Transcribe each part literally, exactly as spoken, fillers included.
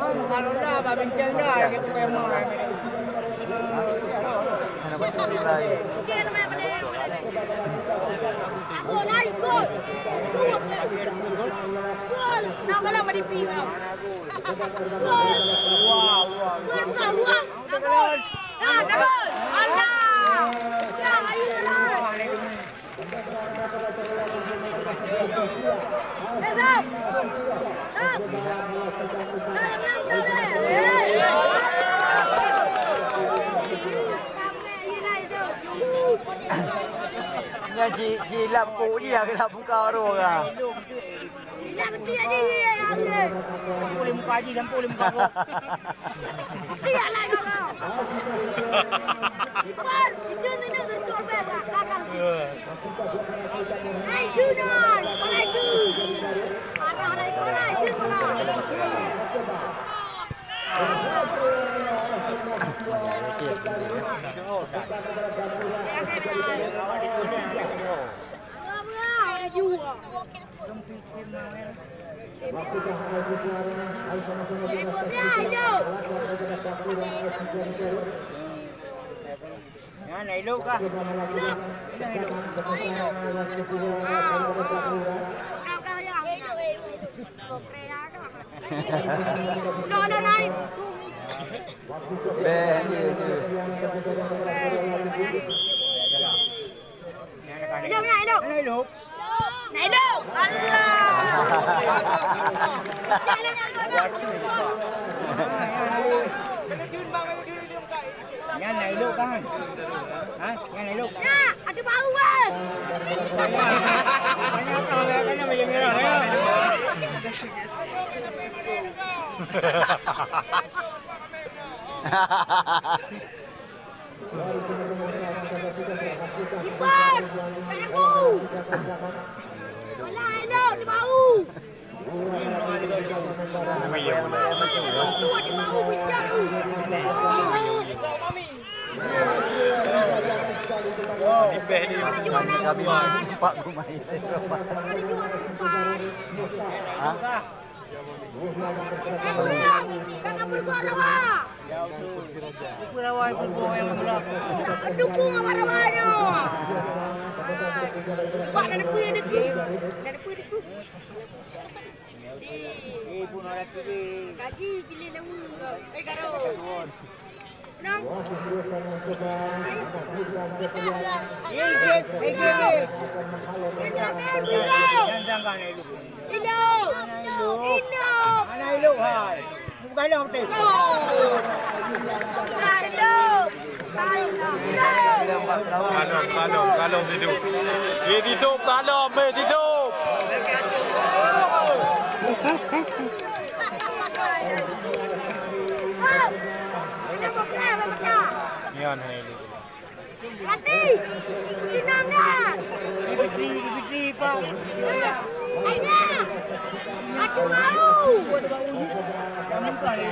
Alhamdulillah, bak bintang dah, gitu, memang. Gol! Nak kalah sama D P kau. Gol! Gol bukan ruang. Gol! Nah, gol! Allah! Ya, ayolah! Eh, Zam! Zam! Zam, yang jauh, eh! Eh! Nyan ji, jilap kok jih, geulap muka ureueng ka. Jilap beutôi jih, ya, ya. Sampeu lé muka jih, sampeu lé muka kok. Riak lah kau. Wan, itu, itu, itu, itu, itu, itu, itu. Hai, Junon, hai, Junon. Parah, hai, parah, hai, parah. Nyan, na ilok kah? Nyan ilok. Bèk, bèk, bèk. Ilok, na ilok. Na ilok. Na ilok. Allah. Nyan na ilok kan? Ha? Nyan na ilok. Ya, ada bau, eh. Banyak, banyak kau, ya, kan, nama yang merah, ya? Ipan, tunggu. Alah, elok, dia bau. Ui, ya, boleh. Bau, dia bau, hujan. Tipeh ni. Kami nampak gumai. Ada jual tempat. Ha? Dukung awak-awaknya. Bak na depan, na depan, na depan, na depan. Kaji pilih lawan. Eh, Garo. Kalom, kalom, kalom, Tito. Eh, Tito, kalom, eh, Tito. Nyan hana ilok. Mati! Inang dah! Fitri, Fitri, Pak. Ayah! Aku mau! Jangan lupa, ya.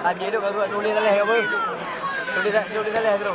Adik tu baru tulis salah apa? Tulis, tulis salah tu.